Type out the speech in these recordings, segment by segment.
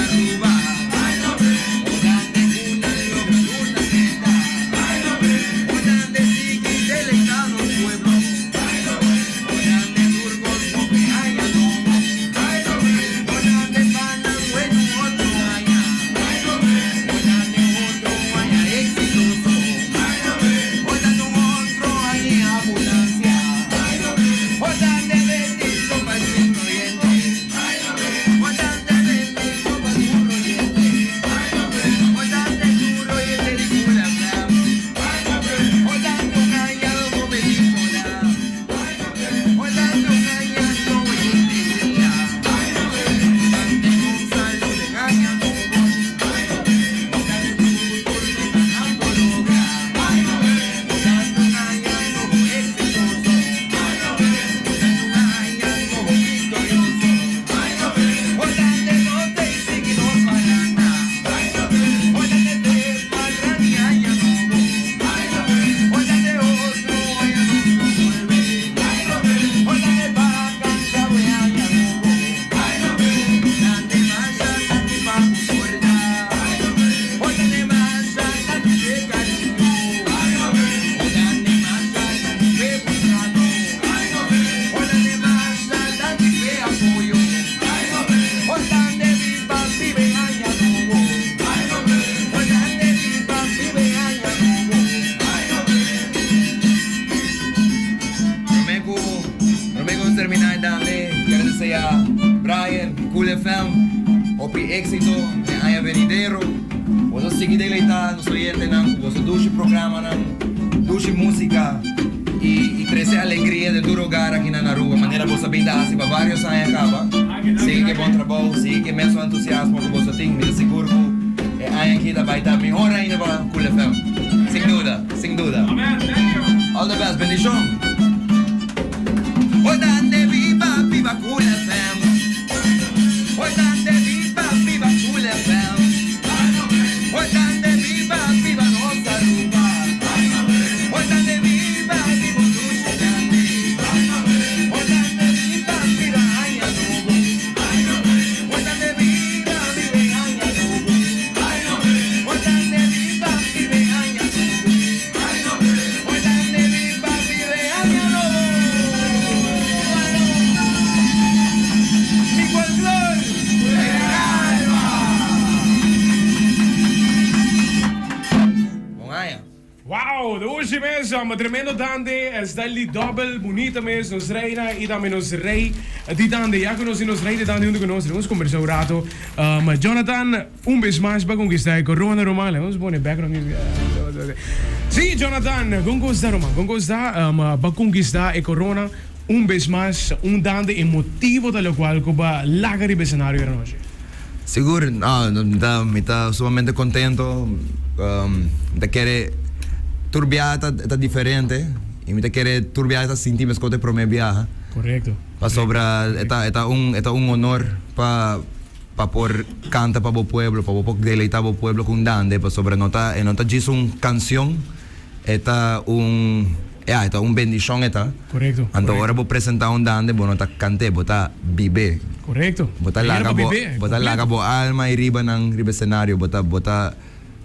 Aruba. O dande ku nan logra tur nan meta. O dande sigui deleita nos pueblo. O dande tur kos bon p'e aña nobo. O dande pa nan wet un otro aña. O dande otro aña exitoso. O dande un otro aña en abundancia. O dande bendicion pa tur oyente. O dande bendicion pa tur oyente. O dande tur oyente di Cool FM. O dande un aña nobo bendiciona. O dande un aña nobo y alegria. O dande con salud den aña nobo. O dande tur tur metanan por logra. O dande un aña nobo exitoso. O dande un aña nobo victorioso. O dande nos ta y sigui nos paranda. O dande te pa grandi aña nobo. O dande otro aña nos lo bolbe. O dande pa canta buen aña nobo. Dande masha tanti pa concorda. O dande masha tanti pe cariño. O dande masha tanti pe contrato. O dande masha tanti pe apoyo. O dande viva vive aña nobo. O dande viva vive aña nobo. Prome cu prome cu nos termina e dande quiero desea Brian Cool FM hopi exito den aña venidero. Boso sigui deleita nos oyentenan cu boso dushi programanan, dushi musica y y trece alegria den tur hogar aki na Aruba manera boso a bin ta haci pa varios aña caba. Sigui cu e bon trabou, sigui cu e mesun entusiasmo cu boso tin. Mi ta sigur cu e aña aki ta bay ta mihor ainda pa Cool FM. Sin duda, sin duda. All the best, bendicion. O dande biba, biba Cool FM. O dande biba, biba Cool FM. O dande biba, biba nos Aruba. O dande biba, biba un dushi dande. O dande biba, biba aña nobo. O dande biba, biba aña nobo. O dande biba, biba aña nobo. O dande biba, biba aña nobo. Mi folklor den alma. Bon aña. Wow, dushi mes, homber, tremendo dande, style di dobbel, bunita mes, nos reina y tambe nos rey di dande. Ya cu nos tin nos rey di dande hunto cu nos, nos conversa un rato. Jonathan, un bes mas pa conquista e corona, ruman. Laga nos pone background music. Si, Jonathan, con cos ta, ruman? Con cos ta pa conquista e corona un bes mas, un dande e motivo ta locual cu ba laga riba escenario e anochi? Sigur, no, mi ta, mi ta sumamente contento. Mi ta kere tur biaha ta, ta diferente y mi ta kere tur biaha ta sinti meskos e prome biaha. Correcto. Pasobra e ta, e ta un, e ta un honor pa, pa por canta pa bo pueblo, pa bo por deleita bo pueblo cu un dande, pasobra no ta, e no ta djis un cancion, e ta un, ya, e ta un bendicion e ta. Correcto. Anto ora bo presenta un dande bo no ta cant'é, bo ta bib'é. Correcto. Bo ta laga bo, bo ta laga bo alma ei riba nan, riba e scenario. Bo ta, bo ta,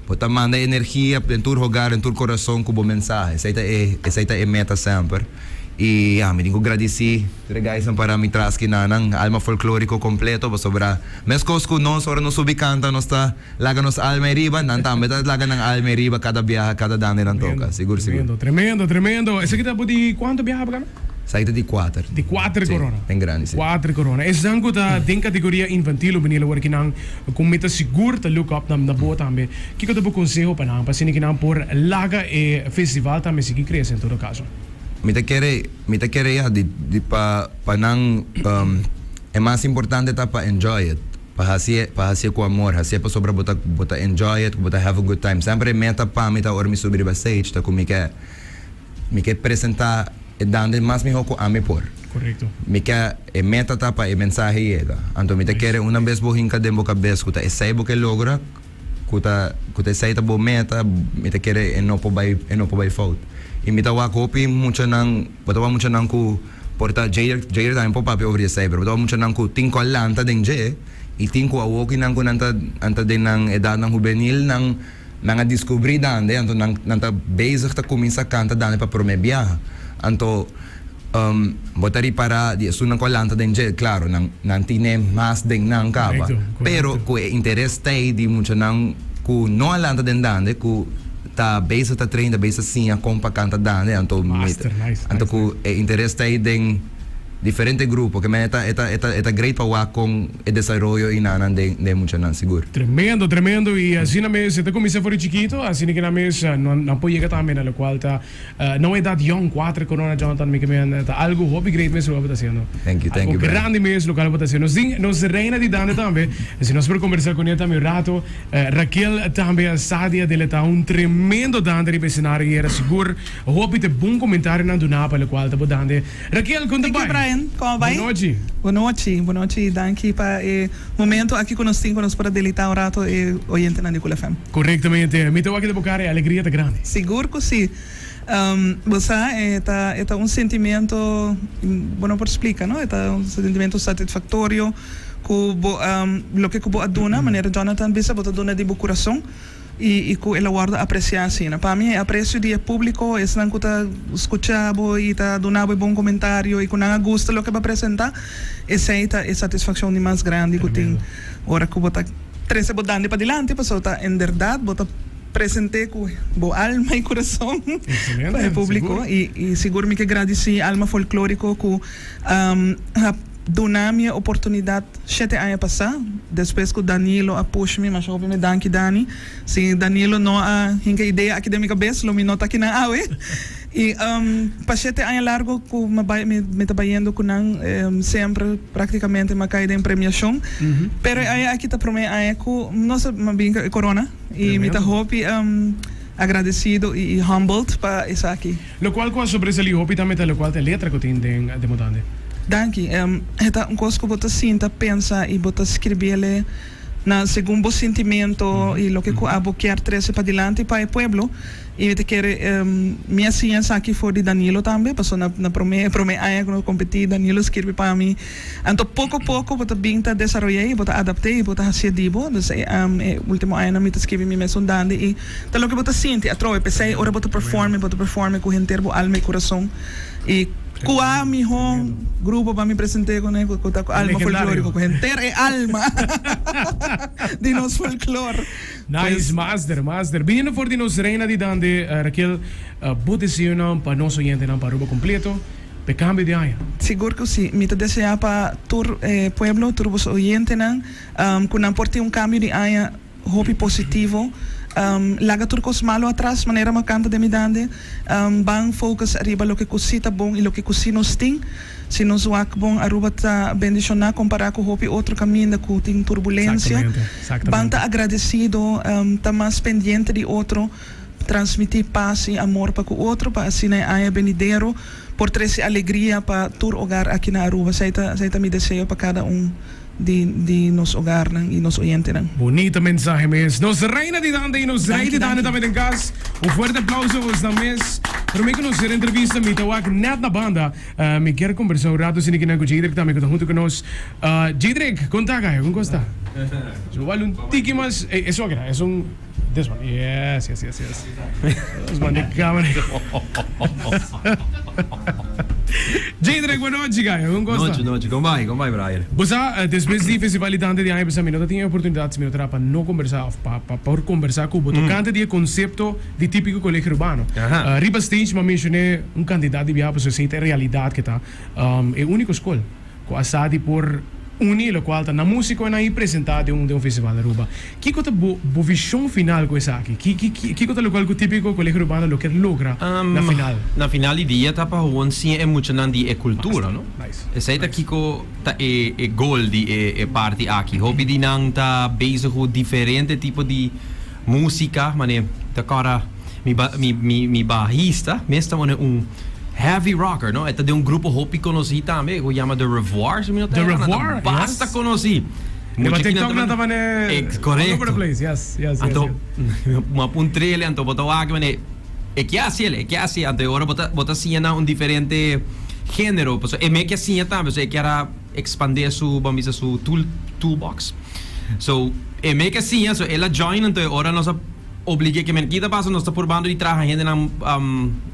bo ta manda energia den tur hogar, den tur corazon cu bo mensahe. Esei ta e, esei ta e meta semper. Y ya, mi tin cu gradici tur e guysnan para mi tras kinanan, Alma Folklorico completo, pasobra mescos cu nos ora nos subi canta nos ta Laga nos alma e riba, nan tambe ta laga nan alma e riba kada biaha, kada dande nan toka. Sigur, sigur. Tremendo, tremendo, tremendo. Esaki ta bo di kuantu biaha bo gana? Esaki ta di kuater. Di kuater korona. Den grandi, si. Kuater korona. Esnan ku ta den kategoria infantil o benil awor ki nan ku mi ta sigur ta look up na bo tambe. Kiko ta bo konseho pa nan pa asina ki nan por laga e festival tambe sigui krese en todo kaso? Mi ta kere, mi ta kere ya di di pa pa nan e mas importante ta pa enjoy it. Pa hasié, pa hasié ku amor, hasié pasobra bo ta, bo ta enjoy it, ku bo ta have a good time. Semper e meta pa mi ta ora mi subi riba stage ta ku mi ke, mi ke presentá e dande mas mihó ku ami por. Korekto. Mi ke, e meta ta pa e mensahe yega. Anto mi ta kere una bes bo hinka den bo kabes ku ta esei bo ke logra, ku ta, ku ta esei ta bo meta, mi ta kere e no por bai, e no por bai fout. I mi ta wak hopi muchanan, bo ta wak muchanan ku. Por ta Jair, Jair tambe por papia over di esei, pero bo ta wak muchanan ku tin ku a lanta den dje. Y tin cu awoki nan cu nan ta nan ta den nan edadnan hubenil nan nan a descubri dande anto nan nan ta bezig ta cuminsa canta dande pa prome biaha. Anto bo ta ripara di esunnan cu a lanta den dje claro nan nan tine mas den nan caba pero cu e interes ta ey di muchanan cu no a lanta den dande cu ta bezig ta train ta bezig ta siña con pa canta dande anto anto cu e interes ta ey den diferente grupo ke men e ta e ta e ta great pa wak con e desaroyo y nan den den muchanan sigur. Tremendo tremendo y asina mes e ta cuminsa for di chikito asina ke nan mes nan por yega tambe na locual ta Na un edad yong, cuater corona Jonathan mi ke men ta algo hopi great mes loke bo ta haciendo. Thank you, thank you Algo Brian. grandi mes loke bo ta haciendo. Nos tin nos reina di dande tambe, si nos por conversa cune tambe un rato. Raquel tambe a sa di Adele ta un tremendo dande riba escenario y era sigur hopi te bon comentarionan duna pa locual ta bo dande. Raquel, con ta Thank you bai? Brian, con a bai? Bon nochi. Bon nochi, bon nochi, danki pa e momento aki cu nos tin cu nos por a deleita un rato e oyentenan di Cool FM. Korektamente. Mi ta wak di bo kara e alegria ta grandi. Sigur ku si. Bo sa e ta e ta un sentimento bo no por splika no. E ta un sentimento satisfaktorio ku bo a loke ku bo a duna manera Jonathan bisa bo ta duna di bo kurason i i ku el a wòrdu apresiá asina. Pa mi e apresio di e públiko esnan ku ta skucha bo i ta duna bo e bon komentario i ku nan a gusta loke bo a presentá esei ta e satisfakshon di mas grandi ku tin ora ku bo ta Trese bo dande padilanti pasobra ta en berdad bo ta presente cu bo alma y curason pa e publico y sigur mi ke gradici Alma Folklorico cu a duna mi e oportunidad shete aña pasa despues cu Danilo a push mi masha hopi mi danki Dani si Danilo no a hinca idea aki den mi cabes lo mi no ta akinan awe. Y pa shete aña largo cu mi bay mi ta bayendo cu nan semper practicamente mi a cay den premiacion pero e aña aki ta prome aña cu no sa mi a bin cu e corona y mi ta hopi agradecido y humbled pa esaki. Locual cu a sobresali hopi tambe ta locual ta e letra cu tin den De Mutante. Danki. E ta un cos cu bo ta sinta pensa y bo ta scribiele na segun bo sintimento y loke cu abo kier trece padilanti pa e pueblo. Y mi ta kere mi a siña esaki for di Danilo tambe, paso na na prome e prome aña cu nos competi Danilo skirbi pa mi. Anto poco poco bo ta bin ta desaroy'é y bo ta adapt'é y bo ta hacié di bo. Dus e e ultimo añanan mi ta skirbi mi mesun dande y ta loke bo ta sinti atrobe. P'esei ora bo ta performe bo ta performe cu henter bo alma y curason. Y cua miho grupo pa mi present'é cune cu ta cu Alma Folklorico, cu henter e alma di nos folklor. Nice, master, master. Biniendo for di nos reina di dande, Raquel, bo deseonan pa nos oyentenan pa Aruba completo p'e cambio di aña? Sigur cu si. Mi ta desea pa tur e pueblo, tur boso oyentenan, cu nan por tin un cambio di aña hopi positivo. Laga tur cos malo atras, manera mi a canta den mi dande. Ban focus ariba loke cu si ta bon y loke cu si nos tin. Si nos wak bon Aruba ta bendiciona compara cu hopi otro caminda cu tin turbulencia. Ban ta agradecido, ta mas pendiente di otro, transmiti paz y amor pa cu otro pa asina e aña benidero por trece alegria pa tur hogar aki na Aruba. Esey ta esey ta mi deseo pa cada un di di nos hogarnan y nos oyentenan. Bunita mensahe mes. Nos reina di dande y nos rey di dande tambe den cas. Un fuerte aplauso bosnan mes. Prome cu nos cera entrevista mi ta wak net na banda. Mi kier combersa un rato asina kinan cu Jadrick tambe cu ta hunto cu nos. Jadrick, con ta gaya? Con cos ta? Yo wal un tiki mas. Ey, eso aki ta. Esun, this one. Yes, yes, yes, yes. Nos manda e camera. Jadrick, bon nochi gaya. Con cos ta? Nochi, nochi. Con bai? Con bai, Brian? Bo sa, despues di Festival di Dante di aña pasa mi no ta tin e oportunidad si mi no ta pa no combersa of pa pa por combersa cu bo tocante di e concepto di Típico Colegio Urbano. Riba stage m'a mencion'é un cantidad di biaha pasobra esey ta e realidad ke ta e unico scol cu a sa di por uni locual ta nan musiconan y presenta den un den un festival na Aruba. Kico ta bo bo vision final cu esaki? Ki ki kico ta locual cu Típico Colegio Urbano lo kier logra na final? Na final di dia ta pa gewoon siña e muchanan di e cultura, no? Nice. Esey ta kico ta e e goal di e e parti aki. Hopi di nan ta bezig cu diferente tipo di Musica, mane ta kòrda mi ba mi mi mi bahista mes ta mane un heavy rocker no, e ta den un grupo hopi konosí tambe ku yama The Revoir si mi no ta The erra, nan ta Revoir, basta yes. konosí. Riba Mucha kinan TikTok ta nan ta mane mane Ex all over the korekto. place, yes, yes, yes, Anto yes. mi a puntr'el anto bo ta wak mane e ke hasi el, e ke hasi anto e ora bo ta bo ta siña nan un diferente género pasobra e me ke siña tambe, so e kier a. Expande su, ban bisa su tool, toolbox. So e me ke siña, so el a join anto e ora nos a oblig'é ke men kita pasa nos ta purbando di traha hendenan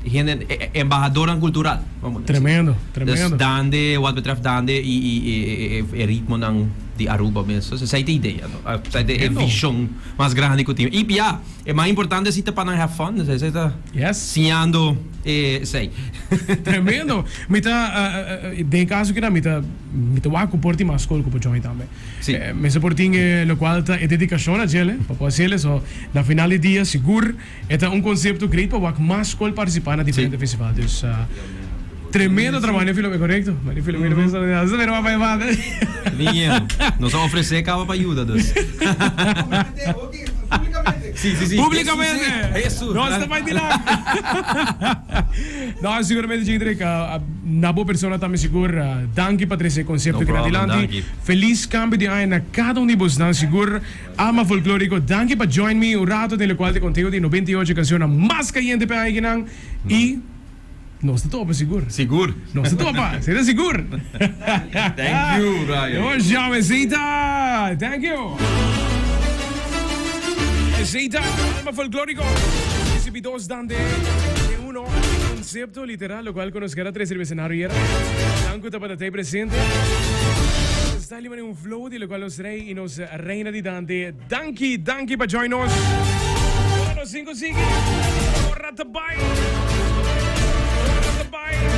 hende embahadornan kultural. Tremendo, tremendo. Dus dande wat betreft dande i i e ritmonan di Aruba mes. So esei ta e idea no. Esei ta e vision mas grandi ku tin. I ya, e mas importante si ta pa nan have fun. Esei ta siñando esei. Tremendo. Mi ta den e kaso kina mi ta mi ta wak ku por tin mas skol ku por join tambe. Sí. Mester por tin e lokual ta e dedikashon na djele pa por hasiel. So na final di dia sigur e ta un konsepto great pa wak mas skol partisipá na diferente festival. Dus tremendo trabou ne Filomeno, korekto? Mari Filomeno mester a hasi pero papá e banda. Bien. Nos a ofresé kaba pa yuda dus. Sí, sí, sí. Públikamente! Hesus! Nos ta bai dilanti! No, siguramente Jendrik, na bo persona tambe sigur danki pa trese e konsepto No kina problem, dilanti. danki. Felis kambio di aña na kada un di bosnan sigur. Alma Folklorico, danki pa join mi un rato den lokual ta konteo di 98 kansionnan mas kayente p'e aña kinan i nos ta topa sigur. Sigur. Nos ta topa, esei ta sigur. Thank you, Brian. Nos jamesita. Thank you. Esei ta Alma Folklorico. Ricibi dos dande den uno. Concepto literal locual cu nos kier a trece riba escenario ayera. Dank cu tabata tey presente. Nos ta liba den un flow di locual nos rey y nos reina di Dande. Danki, danki pa join nos. Ora nos sin cu sigui. Ora ta bay. Ora ta bay.